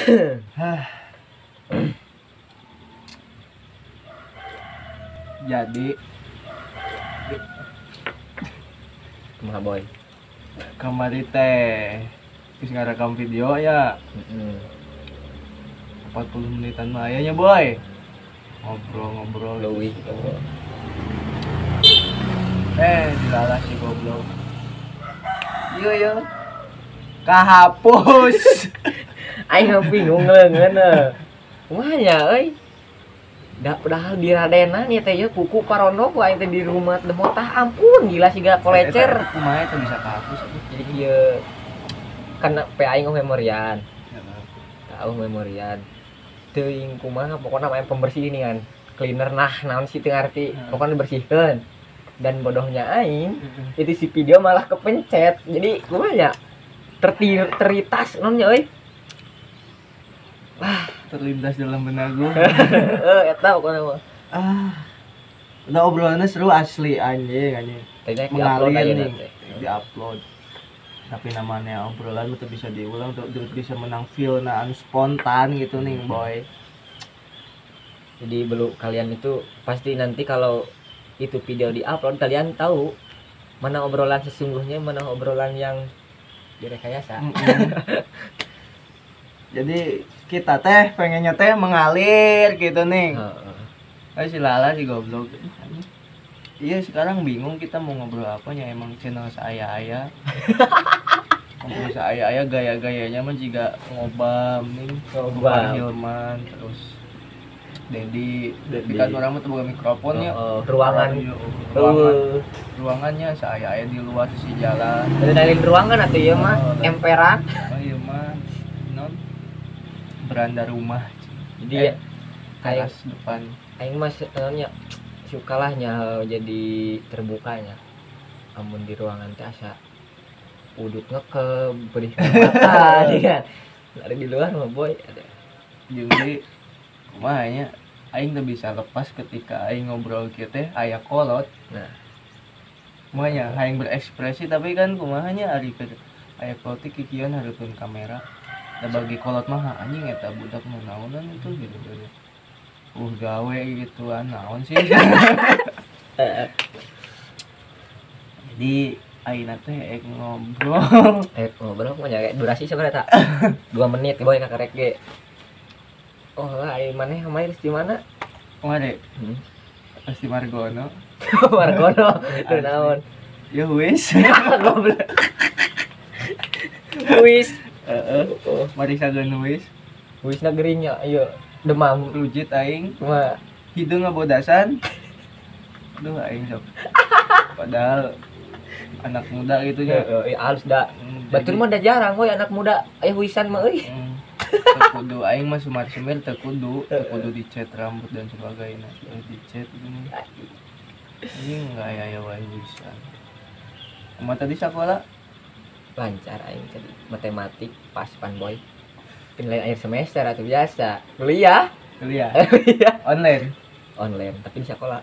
Jadi kumaha boy? Kamari teh geus ngarekam video ya. 40 menitan mah aya nya boy. Ngobrol-ngobrol leuwih. Dilalah si goblok. Yo yo. Kahapus. Aing bingung leungeun. Kumaha nya euy? Da padahal di Radena nih teh ya kuku parono ku aing teh di rumah demotah ampun gila siga kolecer. Kumaha teh bisa kahapus atuh. Jadi ieu kan pe aing memorian. Tahu memorian. Teuing kumaha pokona mah pembersih ini kan. Cleaner nah naon sih teu ngarti. Pokona dibersihkeun. Dan bodohnya aing itu si video malah kepencet. Jadi kumaha nya? Terlitas naon nya euy. Wah, terlintas dalam benak gua. Eta pokona mah. Ah. Udah obrolannya seru asli anjing anjing. Mengalir nih, di-upload. Tapi namanya obrolan itu bisa diulang tuh bisa menang feel nah anu spontan gitu nih boy. Jadi belum kalian itu pasti nanti kalau itu video di-upload kalian tahu mana obrolan sesungguhnya, mana obrolan yang direkayasa. Jadi kita teh pengennya teh mengalir gitu nih. Si Lala si goblok. Iya sekarang bingung kita mau ngobrol apanya, emang channel saya-aya. Ngobrol saya-aya gaya-gayanya mah juga ngobam nih, ngobam Hilman terus Dedi kan orang mah tuh boga mikrofon ya. Ruangan. Ruangannya saya-aya di luar sisi jalan. Dari ruangan atuh ieu mah emperan. Oh iya mah non beranda rumah. Jadi teras depan. Aing mah sebenarnya sukalahnya jadi terbukanya. Amun di ruangan teh asa udut ngekeb, perih mata kan. Lari di luar mah boy ada. Jadi kumaha nya aing teu bisa lepas ketika aing ngobrol kieu teh aya kolot. Nah, kumaha nya aing berekspresi tapi kan kumaha nya ari aya kolot teh kikieuan hareupeun kamera. Da bagi kolot mah anjing eta budak mah naonan itu gitu. Gawe gituan naon sih. Jadi ayeuna teh ek ngobrol. Ngobrol mah nya durasi sabaraha ta? 2 menit boy kakarek ge. Oh lah aing maneh kamari di mana? Kamari. Pasti Margono. Margono. Teu naon? Ya wis. Goblok. Wis. Heeh. Mari sageun wis. Wisna gering nya ieu. Demam rujit aing kumaha hidung ngabodasan. Aduh aing sok. Padahal anak muda gitu nya. Heeh, halus da. Batur mah da jarang we anak muda aya huisan mah euy. Teu kudu aing mah sumar-sumir teu kudu dicat rambut dan sebagainya. Sudah dicat gini. Anjing enggak aya wae huisan. Kumaha tadi sakola? Lancar aing tadi matematik pas pan boy. Penilaian akhir semester atau biasa. Kuliah? Kuliah. Kuliah. Online. Online, tapi di sekolah.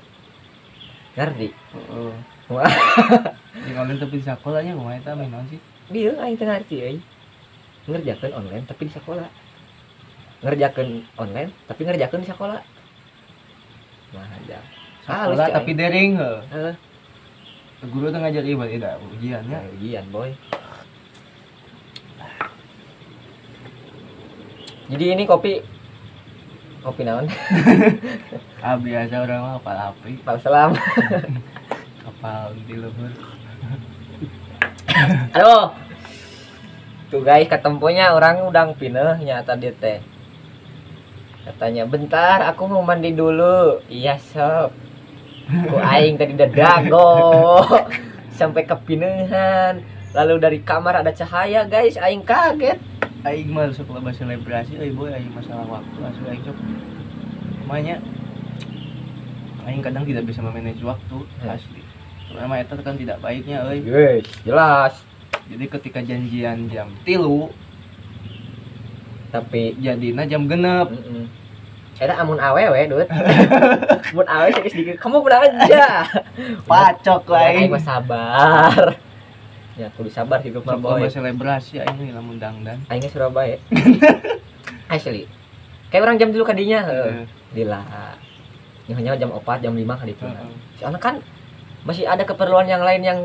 Ngerti? Heeh. Wah. Di online tapi di sekolahnya kumaha eta meh naon sih? Dieu aing teu ngarti euy. Ngerjakeun online tapi di sekolah. Ngerjakeun online tapi ngerjakeun di sekolah. Mah aja. Sekolah tapi daring heuh. Heeh. Guru teh ngajar ieu berarti da ujian nya. Ujian, boy. Jadi ini kopi naon? Ah biasa orang mah kapal api. Kapal selam. Kapal di luhur. Aduh. Tuh guys, ketempunya orang udang pineh nya tadi teh. Katanya, "Bentar, aku mau mandi dulu." Iya, sob. Ku aing tadi dedago sampai kepinehan. Lalu dari kamar ada cahaya, guys. Aing kaget. Aing mah sok loba selebrasi euy boy, aing masalah waktu asli aing sok. Kumanya aing kadang tidak bisa memanage waktu asli. Terutama eta kan tidak baiknya euy. Yes, jelas. Jadi ketika janjian jam 3 tapi jadina jam 6. Eta amun awewe duit. Mun awewe sedikit kamu udah aja. Pacok aing. Aing mah sabar. Ya kudu sabar hidup mah boy. Coba selebrasi aing lamun dangdan. Aing Surabaya. Asli. Kayak orang jam 3 kadinya heeh. Lila. Nyaho jam 4, jam 5 kaditu. Soalnya kan masih ada keperluan yang lain yang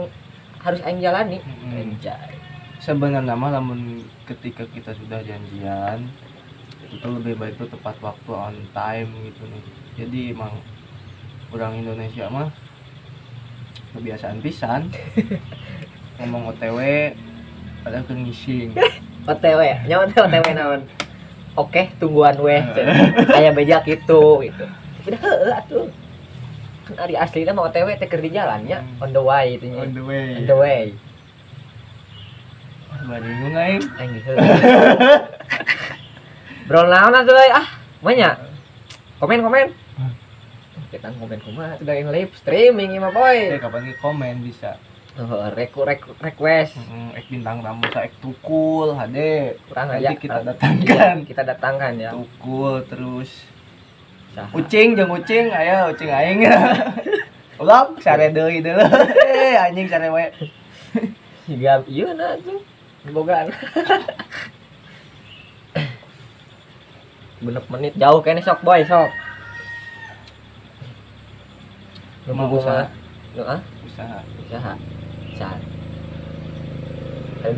harus aing jalani. Anjay. Sebenarnya mah lamun ketika kita sudah janjian itu lebih baik tuh tepat waktu, on time gitu nih. Jadi emang orang Indonesia mah kebiasaan pisan ngomong OTW padahal keur ngising. OTW, nyawa teh OTW naon? Oke, tungguan weh. Aya beja kitu gitu. Udah heueuh atuh. Kan ari aslina mah OTW teh keur di jalan nya, on the way itu nya. On the way. On the way. Bingung aing. Aing heueuh. Bro naon atuh euy ah, banyak. Komen-komen. Kita komen kumaha sudah yang live streaming ieu mah boy. Kapan ge komen bisa. Oh, request. Ek bintang tamu sa ek tukul hade. Kurang nanti aja. Kita datangkan. Iya, kita datangkan ya. Tukul terus. Saha. Ucing jeung ucing aya ucing aing. Ulah sare deui deuleu. Anjing sare wae. Siga ieu na tuh. Bogaan. Genep menit jauh kayaknya sok boy sok. Mau usaha. Heeh. Usaha. Usaha.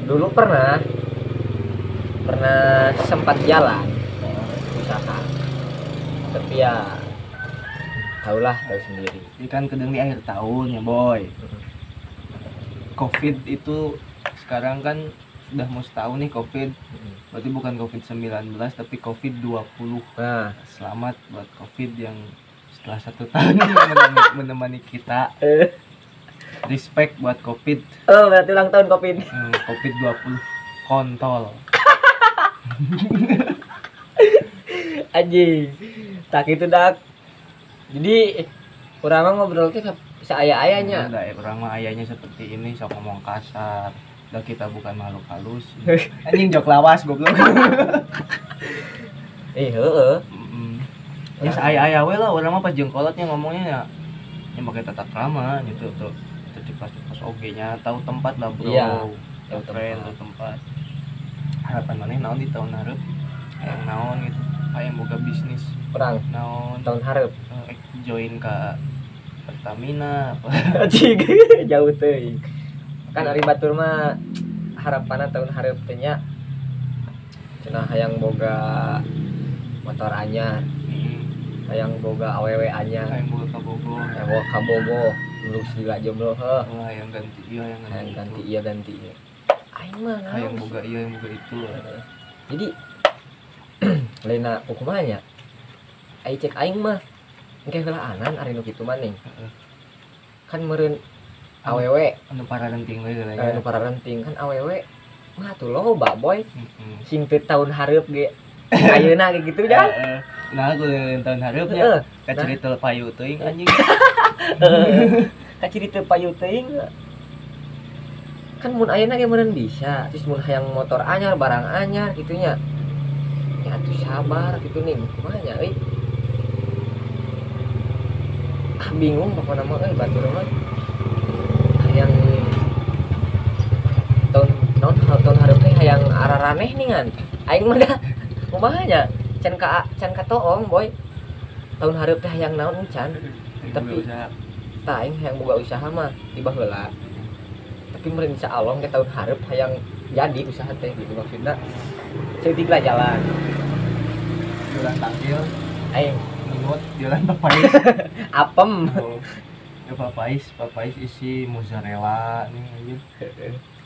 Dulu pernah sempat jalan usaha. Tapi ya tahulah tahu sendiri. Ini kan kedeng di akhir tahun ya boy. Covid itu sekarang kan sudah mau setahun nih Covid. Berarti bukan Covid-19 tapi Covid-20. Nah, selamat buat Covid yang setelah 1 tahun menemani kita. Respect buat Covid. Oh, berarti ulang tahun Covid. Covid-20 kontol. Anjing. Tak itu dak. Jadi urang mah ngobrol teh saaya-ayanya. Enggak, urang mah ayahnya seperti ini sok ngomong kasar. Dah kita bukan makhluk halus. Anjing jok lawas goblok. Heeh. Ya saaya-aya we lah urang mah pas jeung kolotnya ngomongnya ya yang pakai tata krama gitu tuh. Tercepat-cepat oge nya tahu tempat lah bro. Iya, tahu tren, tahu tempat. Harapan maneh naon di tahun hareup? Hayang naon gitu. Hayang boga bisnis. Urang naon tahun hareup join ka Pertamina apa. Anjing jauh teuing. Kan ari batur mah harapanna tahun hareup teh nya cenah hayang boga motor anyar. Hayang boga awewe anyar. Hayang boga kabogoh. Hayang boga kabogoh, lulus lila jomblo heuh. Wah, hayang ganti ieu, hayang ganti ieu, ganti ieu. Aing mah hayang boga ieu, hayang boga itu. Jadi lainna kumaha nya? Ai cek aing mah engke heula anan ari nu kitu mah ning. Kan meureun awewe anu pararenting we heula nya. Anu pararenting kan awewe mah atuh loba boy. Sing teu taun hareup ge ayeuna ge gitu dah. Nah, aku tahun hareup nya. Kaciri teu payu teuing anjing. Kaciri teu payu teuing. Kan mun ayeuna ge meureun bisa, terus mun hayang motor anyar, barang anyar kitu nya. Ya atuh sabar kitu ning, kumaha nya euy. Ah bingung pokona mah euy batur mah. Hayang tahun naon tahun hareup teh hayang araraneh ningan. Aing mah dah kumaha nya? Can ka toong boy. Tahun hareup teh hayang naon can. Tapi tah aing hayang boga usaha mah di baheula. Tapi meureun insyaallah ke tahun hareup hayang jadi usaha teh gitu maksudna. Ceutik lah jalan. Jualan takjil aing menut jualan papais. Apem. Oh. Ya papais isi mozzarella nih anjir.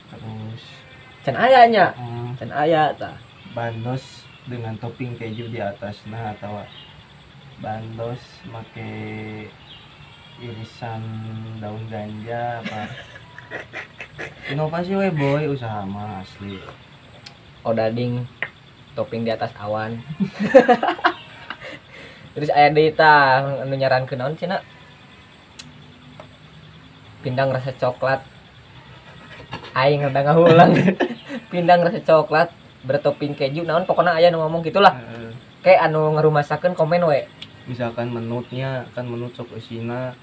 Terus can aya nya. Can aya tah. Bandos dengan topping keju di atasna atau bandos make irisan daun ganja apa. Inovasi we boy usaha mah asli. Odading topping di atas awan. Terus aya deui tah anu nyarankeun naon cenah? Pindang rasa coklat. Aing rada ngahulang. Pindang rasa coklat bertopping keju naon pokona aya nu ngomong gitulah. Kayak anu ngarumasakeun komen we. Misalkan menutnya kan menut sok eusina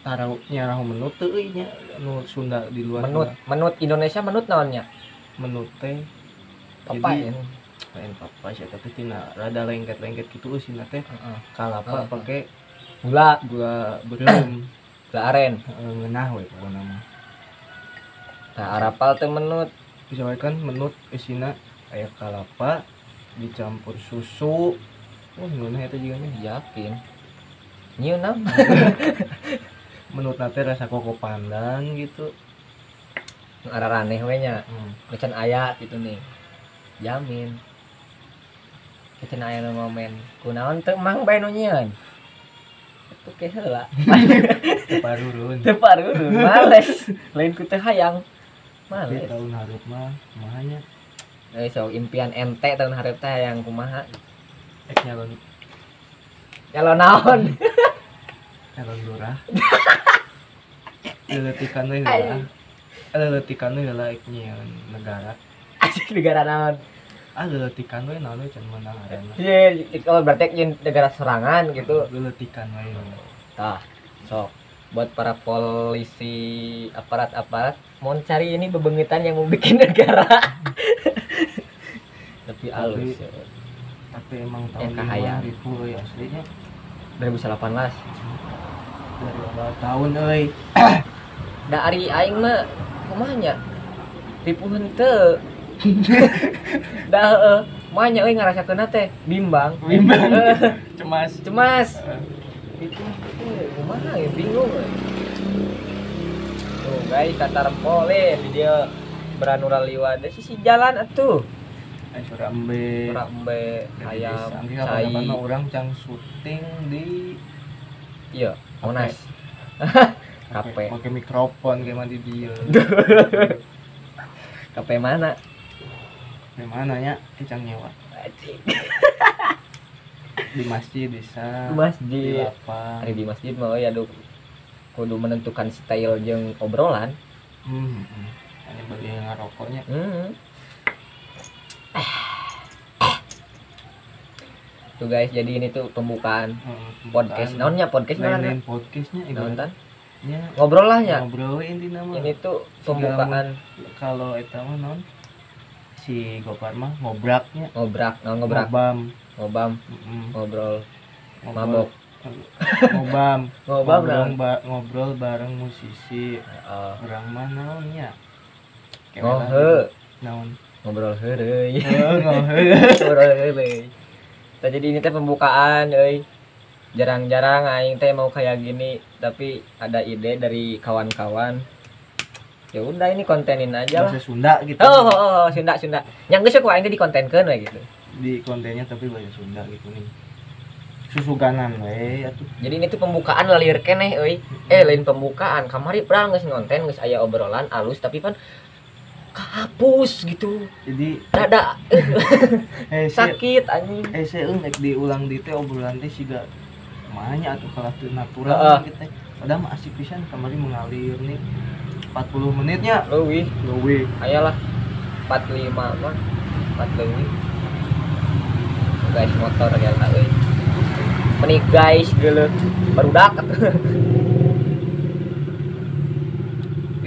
taraunya rahu menut teu euy nya anu Sunda di luar. Menut, menut Indonesia menut naonnya? Menut teh apa ya? Lain papa sih tapi tina rada lengket-lengket gitu eusina teh. Kalapa pakai gula beureum. Gula aren. Ngeunah we pokona mah. Nah, arapal teh menut. Bisa wae kan menut eusina aya kalapa dicampur susu. Oh, ngeunah eta juga nya. Yakin. Nyieun naon? Menut teh rasa koko pandan gitu. Araraneh we nya. Can aya gitu nih. Jamin. Can aya nu momen. Kunaon teu mang bae nu nyieun. Itu ke heula. Teu parurun. Teu parurun, males. Lain ku teu hayang. Males. Tapi tahun hareup mah kumaha nya? So impian ente tahun hareup teh hayang kumaha? Ek nyalon. Nyalon naon? Nyalon lurah. Leletikan we heula. Leletikan we heula ek nyieun negara. Asik negara naon? Ah leletikan we naon we can menang arena. Iya, kalau berarti nyieun negara serangan gitu. Leletikan we. Tah, sok buat para polisi, aparat-aparat mau cari ini bebengitan yang mau bikin negara. Tapi alus. Tapi emang tahun 2000 ya aslinya 2018. Dari awal tahun euy. Da ari aing mah kumaha nya? Ripuh henteu. Da heueuh, mah nya euy ngarasakeunna teh bimbang. Bimbang. Cemas. Cemas. Ripuh henteu kumaha ya bingung euy. Tuh guys, kata rempole di dieu beranura liwat sisi jalan atuh. Sora embe, ayam, cai. Kapan orang cang syuting di iya, Monas. Kape. Pakai mikrofon kayak mandi dia. Kape mana? Kape mana nya? Cang nyewa. Di masjid bisa. Di masjid. Di lapang. Hari di masjid mah ya aduh kudu menentukan style jeung obrolan. Hanya bagi yang ngarokoknya. Tuh guys, jadi ini tuh pembukaan podcast. Naonnya podcast mana? Podcastnya ibaratnya ngobrol lah nya. Ngobrol intina mah. Ini tuh pembukaan kalau eta mah naon? Si Gopar mah ngobraknya. Ngobrak, naon ngobrak? Ngobam. Ngobrol. Mabok. Ngobam. Ngobam ngobrol bareng musisi. Urang mah naon nya? Ngohe. Naon? Ngobrol heureuy. Ngobrol heureuy. Nah, jadi ini teh pembukaan euy. Jarang-jarang aing teh mau kayak gini, tapi ada ide dari kawan-kawan. Ya udah ini kontenin aja lah. Bahasa Sunda gitu. Oh, Sunda. Yang geus ku aing teh dikontenkeun we gitu. Di kontennya tapi bahasa Sunda gitu nih. Susuganan we atuh. Jadi ini tuh pembukaan lalir keneh euy. Lain pembukaan, kamari padahal geus ngonten, geus aya obrolan alus tapi pan kehapus gitu. Jadi rada sakit anjing. Seueung rek diulang di teh obrolan teh siga kumaha nya atuh kalah teu natural gitu teh. Padahal mah asik pisan kamari mengalir nih 40 menitnya. Leuwih. Aya lah 45 mah. 4 leuwih. Guys motor ya euy. Menik guys geuleuh barudak. 12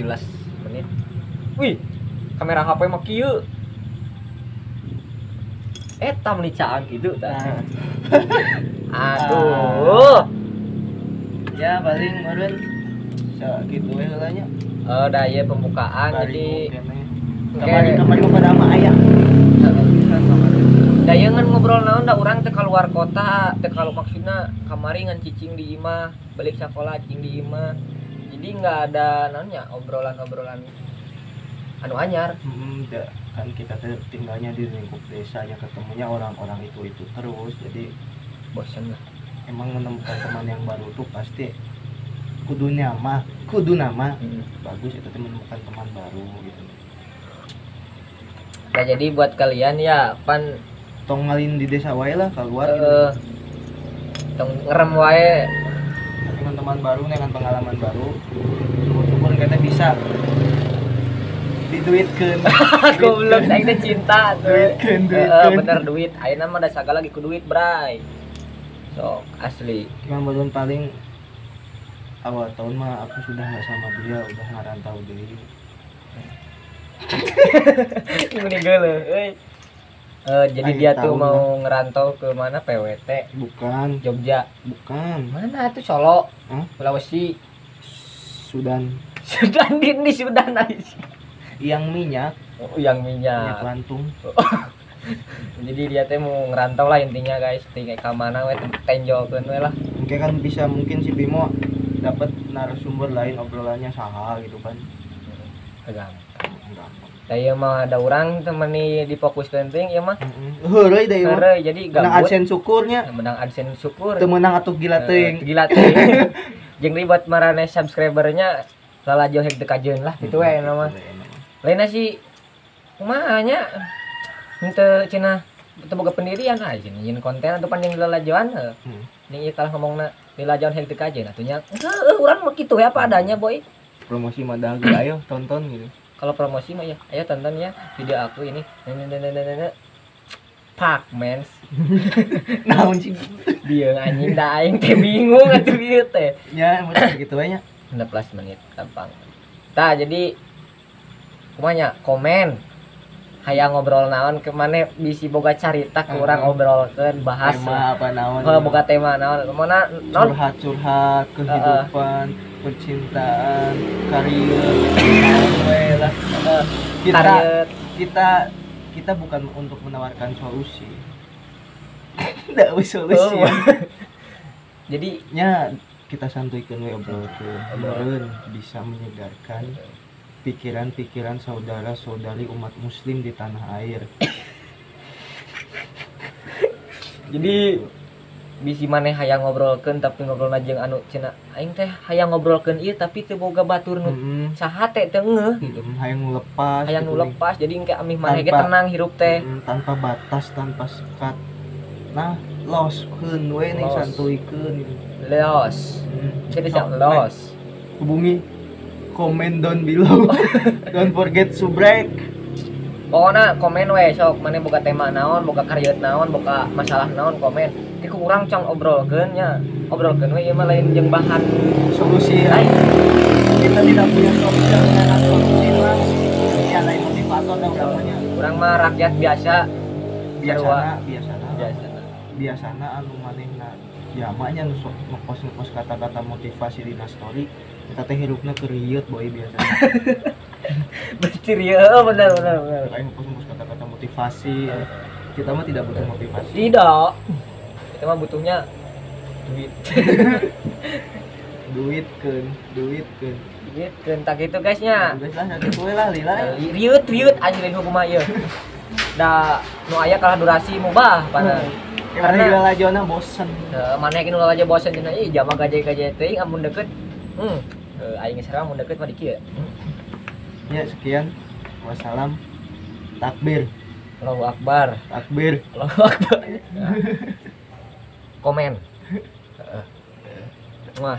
menit. Wih. Kamera HP mah kieu. Eta meuni caang kitu tah. Aduh. Ya paling meureun sakitu we heula nya. Oh, da ieu pembukaan jadi kamari pada mah aya. Da ieu ngan ngobrol naon da urang teh keluar kota, teh kalau maksudna kamari ngan cicing di imah, balik sakola cicing di imah. Jadi enggak ada naonnya obrolan-obrolan anu anyar. Kan kita tinggalnya di lingkup desanya, ketemunya orang-orang itu terus, jadi bosen lah. Emang menemukan teman yang baru tuh pasti kudu nama bagus itu menemukan teman baru gitu. Nah jadi buat kalian ya pan tong ngalin di desa wae lah keluar gitu. Tong ngerem wae dengan teman baru dengan pengalaman baru, syukur-syukur kita bisa diduitkeun. Goblok aing teh cinta tuh. Duitkeun. Bener duit. Ayeuna mah da sagala ge ku duit, bray. Sok asli. Cuman belum paling awal tahun mah aku sudah enggak sama dia, udah ngarantau deui. Ini geuleuh euy. Jadi dia tuh mau ngerantau ke mana? PWT. Bukan. Jogja. Bukan. Mana tuh Solo? Hah? Sulawesi. Sudan. Sudan di Sudan aja. Yang minyak. Oh, yang minyak. Minyak lantung. Jadi dia teh mau ngerantau lah intinya guys, tinggal ke mana we tenjokeun we lah. Mungkin kan bisa mungkin si Bimo dapat narasumber lain obrolannya saha gitu kan. Gampang. Saya mah ada orang temani difokuskeun teuing ieu mah. Heureuy da ieu. Heureuy jadi gabut. Menang AdSense syukurnya. Menang AdSense syukur. Teu meunang atuh gila teuing. Gila teuing. Jeung buat marane subscribernya lalajo hek teu kajeun lah kitu we nama. Lainna sih kumaha nya henteu cenah teu boga pendirian aja nyin konten atau panjang lalajoan heuh. Ning ieu kalah ngomongna lalajoan hek teu kajeun atuh nya. Heueuh urang mah kitu we apa adanya boy. Promosi mah dagu ayo tonton gitu. Kalau promosi mah ya, ayo tonton ya video aku ini. Pak mens. Naon sih? Dia anjing da aing teh bingung atuh ieu teh. Ya, mun gitu we nya. 16 menit gampang. Tah jadi kumaha nya komen. Hayang ngobrol naon ke maneh bisi boga carita ku urang obrolkeun bahas tema apa naon. Heuh boga tema naon. Mana naon curhat-curhat kehidupan, percintaan, karir, naon we lah. Kita bukan untuk menawarkan solusi. Enggak solusi. Jadi nya kita santuikeun we obrolkeun. Meureun bisa menyegarkan pikiran-pikiran saudara-saudari umat muslim di tanah air. Jadi bisi maneh hayang ngobrolkeun tapi ngobrolna jeung anu cenah aing teh hayang ngobrolkeun ieu tapi teu boga batur nu saha teh teu ngeuh gitu. Hayang nu lepas. Hayang nu lepas jadi engke amih maneh ge tenang hirup teh. Tanpa batas, tanpa sekat. Nah, loskeun we ning santuikeun. Los. Jadi los. Hubungi komen down below. Don't forget subrek. Pokoknya komen we sok maneh boga tema naon, boga karyeut naon, boga masalah naon komen. Ti ku urang cong obrolkeun nya. Obrolkeun we ieu mah lain jeung bahan solusi. Lain. Kita tidak punya solusi, solusi lah. Ya lain motivator da urang mah nya. Urang mah rakyat biasa. Biasana anu manehna jamanya nu sok ngepost-ngepost kata-kata motivasi dina story. Kita teh hirupna keur rieut boy biasanya. Berarti rieu benar. Kayak ngepost kata-kata motivasi. Kita mah tidak butuh motivasi. Tidak. Kita mah butuhnya duit. Duit keun tak gitu guys nya. Guys lah sakitu we lah lila. Riut anjing lain hukum ieu. Da nu aya kalah durasi mubah pana. Karena lalajona bosen. Heeh, maneh nu lalajo bosen cenah ih jama gaje-gaje teuing amun deket. Aing geus mun deket mah di kieu. Ya sekian. Wassalam. Takbir. Allahu Akbar. Takbir. Allahu Akbar. Komen. Wah.